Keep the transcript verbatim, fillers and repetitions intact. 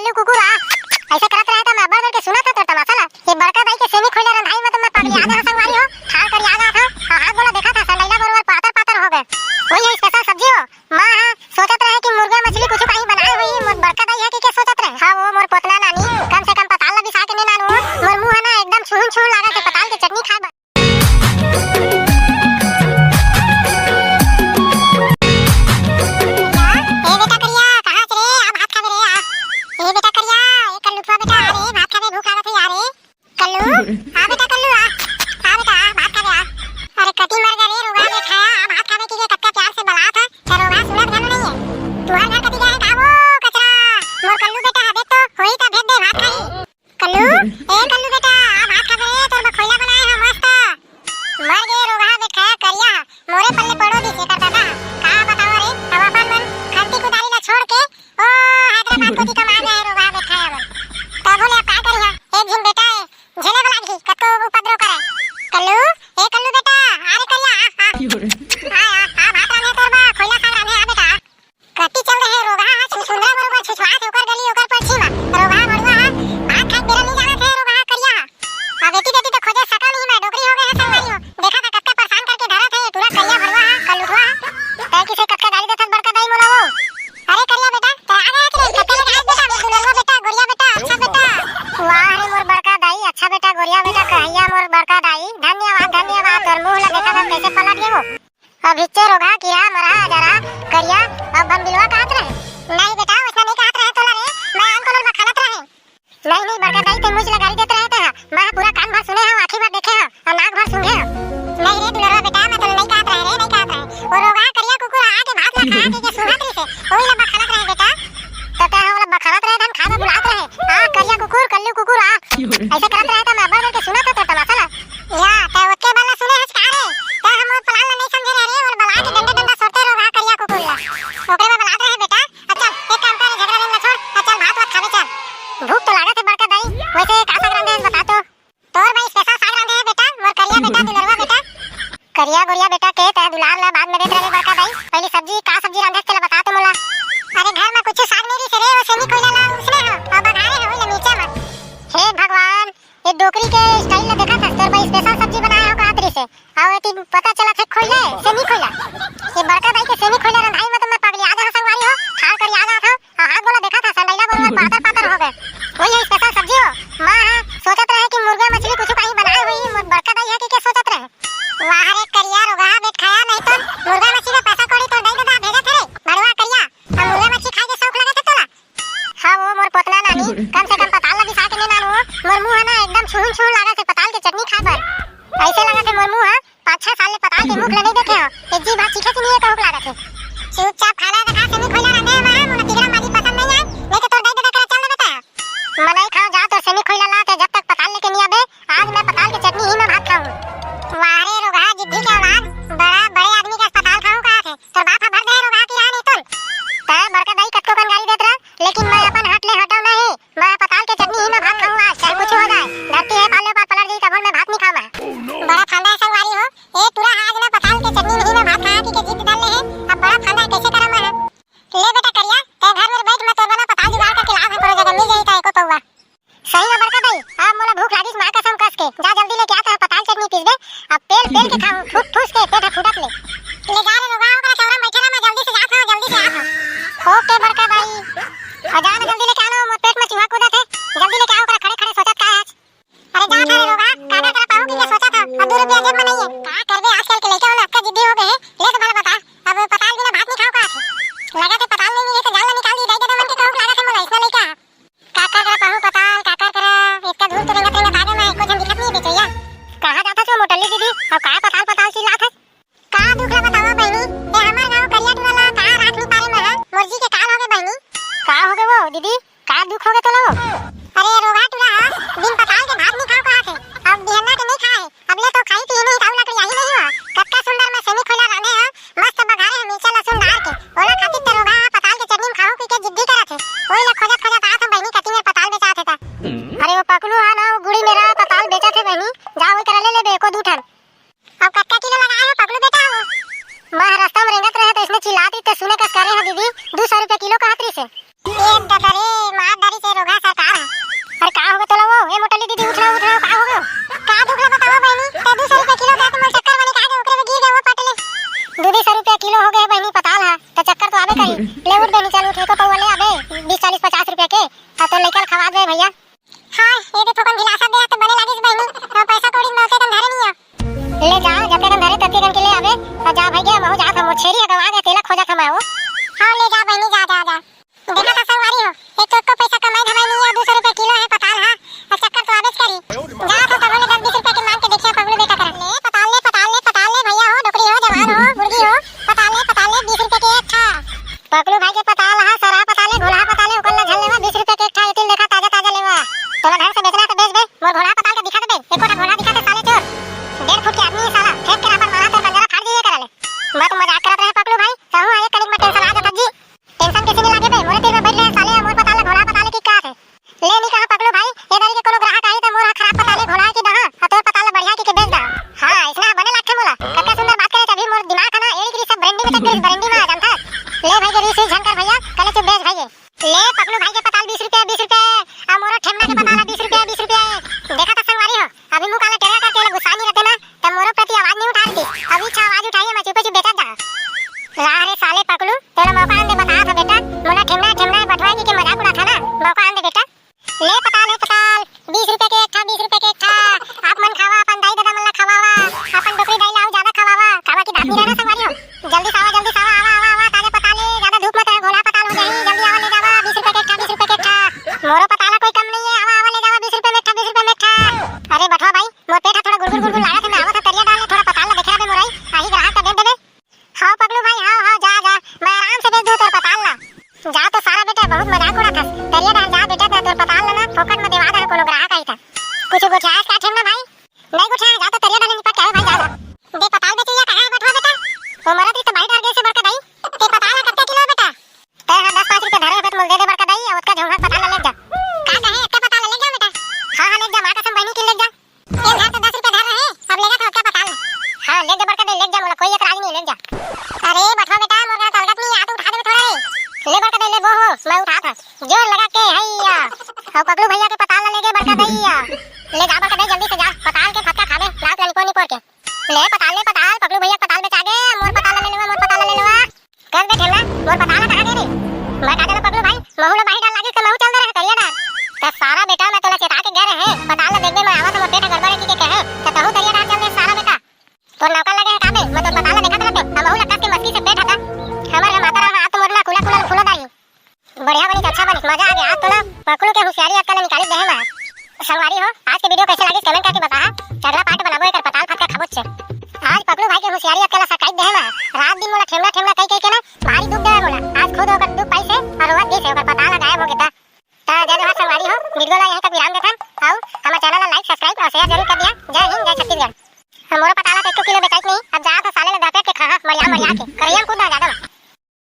कल्लू कुकुर आ, अइसे करत रहे त मैं अब्बड़ देर के सुनत हंव तोर तमाशा ला। ये बड़का दाई के सेमी खोइला रंधाई म तो मैं पगली आ गे हंव संगवारी हो। ठाड़ करिया गे हंव। हां, हाथ गोड़ ला देखत हंव, संडइला बरोबर पातर पातर हो गे। वही है स्पेशल सब्जी हो। मां ह सोचत रहे कि मुर्गा मछली कुछु कहीं बनाए होही, मोर बड़का दाई ह कि के सोचत रहे। हां वो मोर पोतना नानी, कम से कम पताल ला बिसा के नइ लानव। मोर मुंह ह ना एकदम छुहुन छुहुन लागत हे पताल के चटनी खाए बर। ए बेटा करिया, कहां हस रे? आ भात खाबे रे, आ। ए बेटा करिया, ए कल्लुआ बेटा, आ रे, भात खाबे, भूख लागत हे, आ रे। कल्लू, आ बेटा कल्लू, आ। आ बेटा, आ, भात खाबे, आ। अरे कति मर गे रे, रोगहा बेटखाया, आ भात खाबे कहिके कतका प्यार से बलात हंव, त रोगहा सुनत घलो नइ हे। तुंहर घर कति गे हे का वो कचरा? मोर कल्लू बेटा हवे तो, होही त भेज दे, भात खाही। कल्लू, ए कल्लू बेटा, आ भात खाबे रे, तोर बर खोइला बनाए हंव मस्त। मर गे रोगहा बेटखाया करिया ह, मोरे पल्ले पड़ो दिस एकर दादा ह। का बतावं रे, अब अपन मन खंती कुदारी ला छोड़ के ओ हैदराबाद कोती कमाए गे हे रोगहा बेटखाया मन। तभो ले अब का करिहा, एक झिन बेटा ए, झेले बर लागही, कतको उपद्रव करे। कल्लू, ए कल्लू बेटा, आ रे करिया, आ, आ। आ, आ, आ, भात रांधे तोर बर, खोइला साग रांधे, आ बेटा। कति चल दे हे रोगहा ह, छुछुंदरा बरोबर छुछुआत हे ओकर गली, ओकर परछी म। रोगहा भड़ुआ ह, भात खाए के बेरा नइ जानत हे रोगहा करिया ह। अब एती तेती तो खोजे सकव नहीं मैं, डोकरी हो गे हे संगवारी हो। देखत हव कतका परेशान करके धरत हे, टूरा करिया भड़ुआ ह, कल्लुठवा ह। तैं किसे कतका गारी देथस बड़का दाई मोला वो। अरे करिया बेटा, तैं आ गे हस रे, कतका ले आए बेटा, मोर दुलरुआ बेटा, गोरिया बेटा, अच्छा बेटा। वाह रे मोर बड़का दाई, अच्छा बेटा, गोरिया बेटा, कहइया मोर बड़का दाई। धन्यवाद, धन्यवाद, तोर मुंह ला देखत हस कइसे पलट गे वो। अभिच्चे रोगहा किहा मरहा जरा करिया, अब बन बिलवा कहत रहे। नहीं बेटा, वइसना नइ कहत रहे तोला रे, मैं आन कोनो ल बखानत रहे। नहीं, नहीं, बड़का दाई, तैं मुझ ला गारी देत रहे तैं हा। मैं हा पूरा कान भर सुने हंव, आंखी भर देखे हंव, अउ नाक भर सूंघे हंव। नहीं रे दुलरुआ बेटा, मैं तोला नइ कहत रहे रे, नइ कहत रहे। वो रोगहा करिया कुकुर आके भात ला खा के, के सूंघत रहिसे, ओही ला बखानत रहे बेटा। त तैं हा ओला बखानत रहे धन खाए बर बुलात रहे। आ, करिया कुकुर, कल्लू कुकुर, आ। अइसे करत रहे त मैं अब्बड़ देर के सुनत हंव तोर तमाशा ला। या, तैं ओतके बला सुने हस का रे? तैं हमर पलान ला नइ समझे रहे रे, ओला बला के डंडे डंडा सोरते रोगहा करिया कुकुर ला। ओकरे बर बलात रहे बेटा। अब चल, एक काम कर, झगरा लेन ला छोड़, अब चल भात वात खाबे चल। भूख तो लागत हे बड़का दाई, वइसे का साग रांधे हस बता तो। तोर बर स्पेशल साग रांधे हे बेटा, मोर करिया बेटा, दुलरुआ बेटा। करिया गोरिया बेटा के तैं दुलार ला बाद में देत रहे बड़का दाई, पहिली सब्जी, का सब्जी रांधे हस तेला बता तो मोला। अरे घर में कुछ साग नइ रहिसे रे, वो सेमी खोइला ला उसने हंव, अउ बघारे हंव, ओही ला मिर्चा मन। हे भगवान, ये डोकरी के स्टाइल ला देखत हस, तोर बर स्पेशल सब्जी बनाए हंव कहत रहिसे। अउ एती पता चलत हे खोइला, सेमी खोइला। ये बड़का दाई के सेमी खोइला रंधाई म तो मैं पगली आ गे हंव संगवारी हो, ठाड़ करिया गे हंव। अउ हाथ गोड़ ला देखत हस, संडइला बरोबर पातर पातर हो गे। वही है स्पेशल सब्जी हो। मां ह सोचत रहे कि मुर्गा मछली कुछु कहीं बनाए होही, मोर बड़का दाई ह कि के सोचत रहे। वाह रे करिया रोगहा बेटखाया, नहीं तो मुर्गा मछली में पैसा कौड़ी तोर दाई ददा भेजत हे रे, भड़ुआ करिया। अब मुर्गा मछली खाए के शौक लगत हे तोला। हां वो मोर पोतना नानी, कम से कम पताल ला बिसा के नइ लानव। मोर मुंह ह ना एकदम छुहुन छुहुन लागत हे पताल के चटनी खाए बर। अइसे लागत हे मोर मुंह ह पांच छह साल ले पताल के मुंह ला नइ देखे हंव। एक जी भात चीखे सुनिए कहूं लागत हे। चुपचाप खाना खा, सेमी खोइला रांधे हंव मैं, मोला तिगड़ा मारी पसंद नइ आय, नहीं तो तोर दाई ददा करा चल देबे तैं। मनई खांव जा तोर सेमी खोइला ला, तैं जब तक पताल लेके नइ आबे, आज मैं पताल के चटनी ही में भात खाहूं। वाह रे रोगहा जिद्दी के औलाद, बड़ा बड़े आदमी के अस्पताल खाहूं कहत हे। तोर बाप ह भर दे हे रोगहा कि हां नहीं तोल। तैं बड़का दाई कतको कन गारी देत रह, लेकिन मैं अपन हट ले हटव नहीं। मैं पताल के चटनी ही में भात खाहूं आज, चाहे कुछ हो जाए। धरती हे पाले पार पलट जाही तभो मैं भात नहीं खाहूं मैं। बड़ा फंदा हे संगवारी हो, ए टूरा ह आज ना पताल के चटनी नहीं में भात खाहूं कहिके जिद डाल ले हे। अब बड़ा फंदा हे, कइसे करंव मैं ह? ले बेटा करिया, तैं घर में बइठ, मैं तोर बर ना पताल जुगाड़ करके लात हंव, कोनो जगह मिल जाही त एको पउवा। सही में बड़का दाई, अब मोला भूख लागिस मां कसम कस के। जा जल्दी लेके आ, तैं पताल चटनी पीसबे, अब पेल पेल के खाहूं, ठूस ठूस के पेट ह फूटत ले। ले जा रे रोगहा, ओकरा चौरा में बइठे रह, मैं जल्दी से जात हंव, जल्दी से आत हंव। ओके बड़का दाई, अउ जा ना जल्दी लेके आ ना, मोर पेट में चूहा कूदत हे, जल्दी लेके आ, ओकरा खड़े खड़े सोचत का हस। अरे जात हंव रे रोगहा, काका करा पाहूं कहिके सोचत हंव, अउ दू रुपया जेब में नइ हे। का करबे, आजकल के लइका मन अतका जिद्दी हो गे हे, ले तो भला बता, अब पताल बिना भात नइ खाहूं का? लगत हे पताल नइ मिलही त जान ला निकाल दिही, दाई ददा मन के कहूं लागत हे मोला, अइसना लइका। काकर करा पाहूं पताल, काकर करा, अतका दूर तो रेंगत रेंगत आ गेंव मैं, एको झन दिखत नइ हे बेचइया। कहां जात हस वो मोटल्ली दीदी, अउ का पताल पताल चिल्लात हस? का दुख ला बतावंव बहिनी, ए हमर गांव करिया टूरा ला का राख नइ पारेंव मैं ह, मोर जी के काल हो गे बहिनी। का हो गे वो दीदी, का दुख हो गे तोला वो? अरे रोगहा टूरा ह, दिन पताल के भात नइ खाहूं कहत हे, अब बिहन्ना के नइ खाय हे, अब ले तो खाही पीही नहीं, ताऊ लकड़ियाही नहीं हो। कतका सुंदर मैं सेमी खोइला रांधे हंव, मस्त बघारे हंव मिर्चा लहसुन डार के। ओला खातिर त रोगहा ह पताल के चटनी में खाहूं कहिके जिद्दी करत हे। ओही ला खोजत खोजत आत हंव बहिनी, कति मेर पताल बेचात हे त। अरे वो पकलू ह ना, वो गुड़ी मेर पताल बेचत हे बहिनी, जा ओही करा ले लेबे एको दू ठन। अब कतका किलो लगाए हो पकलू बेटा हो? मैं ह रस्ता में रेंगत रहेंव त अइसने चिल्लात रहिस त सुने कस करे हंव दीदी, दू सौ रुपया किलो कहत रहिसे। ए ददा रे, मार डारिस हे ले पकलू भाई के पताल बीस रुपया, बीस रुपया, अउ मोरो ठेमना के पताल बीस रुपया, बीस रुपया। देखा त संगवारी हो, अभी मुंह काला टेढ़ा करके एला गुस्सा नहीं रहते ना, त मोरो प्रति आवाज नहीं उठा रही। अभी अच्छा आवाज उठाई, मैं चुपे चुप बेचत जा। ला रे साले पकलू, तेला मौका आन दे, बता था बेटा, मोला ठेमना ठेमना बटवाए के, के मजाक उड़ा था ना, मौका आन दे बेटा। ले पताल, ले पताल, बीस रुपया के एक ठा, बीस रुपया के एक ठा। आप मन खावा, अपन दाई ददा मन ला खवावा, अपन डोकरी दाई ला अउ ज्यादा खवावा, काबर कि दांत नहीं रहना संगवारी हो। जल्दी से आवा, जल्दी से आवा, आवा, आवा, आवा, ताजा पताल ले, ज्यादा धूप मत रहे, घोला पताल हो जाही, जल्दी आवा, ले जावा, बीस रुपया के एक ठा, बीस रुपया के एक ठा। मोरो पताल कोई कम नहीं है, आवा, आवा, ले जावा, बीस रुपया में एक ठा, बीस रुपया में एक ठा। अरे बठवा भाई, मोर पेट ह थोड़ा गुड़गुड़ गुड़गुड़ लागत है, मैं आवत ह तरिया डार ले, थोड़ा पताल ला देखे रहे मोर आई, आही ग्राहक का दे देबे। हाँ पकलू भाई, हाँ, हाँ, जा, जा, मैं आराम से बेच दूँ तोर पताल ला। जा तो सारा बेटा, बहुत मजाक उड़ाथस। तरिया डहर जा बेटा, तैं तोर पताल ला ना फोकट में देवा दे, कोनो ग्राहक आही त। कुछ गोठियास का ठेमना भाई? नहीं गोठिया, जा तो तरिया डहर निपट के आवे भाई, जा, जा। दे पताल बेचइया कहाँ है बठवा बेटा? वो मरत रही तो बाड़ी डहर गए से बड़का दाई। ते पताल ला कत्ते किलो है बेटा? तैं हा दस पाँच रुपया धरे होबे त मोला दे दे बड़का दाई, अउ ओतका झोंघा पताल ला ले जा। का कहे, एतका पताल ला ले जा बेटा? हाँ, हाँ, ले जा, माँ कसम बहिनी की ले जा। ए घर तो दस रुपया धर रहे, अब लेगा तो क्या पता ले। हाँ, ले जा बड़का दे, ले जा, मोला कोई एतराज नहीं, ले जा। अरे बठवा बेटा, मोर करा तलगत नहीं, आ तो उठा देबे थोड़ा रे। ले बड़का दे, ले वो हो, मैं उठा था। जोर लगा के, हैया। अब पकलू भैया के पताल ला ले गे बड़का दैया। ले जा बड़का दे, जल्दी से जा, पताल के फटका खाबे, लात ला निपोर निपोर के। ले पताल, ले पताल, पकलू भैया के पताल बेचा गे, मोर पताल ला ले लेवा, मोर पताल ला ले लेवा। कर दे ठेला, मोर पताल ला कहाँ दे रे? मैं का जाना पकलू भाई, महू ला बाही डार लागिस त महू चल दे रहे तरिया डार। त सारा बेटा मैं तोला चेता के गए रहे, पताल ला देखबे मैं आवत मोर पेट ह गड़बड़ है के कहे, त तहू तरिया डार चल दे सारा बेटा। तोर नौकर लगे है का बे? मैं तोर पताल ला देखत रहते, हमहू ला कस के मस्ती से पेट हका। हमर रे माता राम, आज तो मोर ना कुला कुला फूला दाई। बढ़िया बनिस, अच्छा बनिस, मजा आ गया। आज तो ना पकलू के होशियारी अक्कल निकाली देहे मैं। संगवारी हो, आज के video कैसे लागिस comment करके बताहा। अगला part बनाबो एकर पताल फटका खाबो छे। आज पकलू भाई के होशियारी अक्कल सकाई देहे मैं। रात दिन मोला ठेमना ठेमना कही कही के ना भारी दुख देवे मोला। आज खुद ओकर दुख पाइस हे अउ रोवत गइस हे, ओकर पताल गायब हो गे ता। त जय जोहार संगवारी हो, video ला यहीं तक विराम देथन। अउ हमर channel ला like, subscribe अउ share जरूर कर दिया। जय हिंद, जय छत्तीसगढ़। मोरो पताल ला तो एको किलो बेचाइस नहीं, अब जा तो साले ला दपेट के खाहा, मरिया मरिया के। करैया म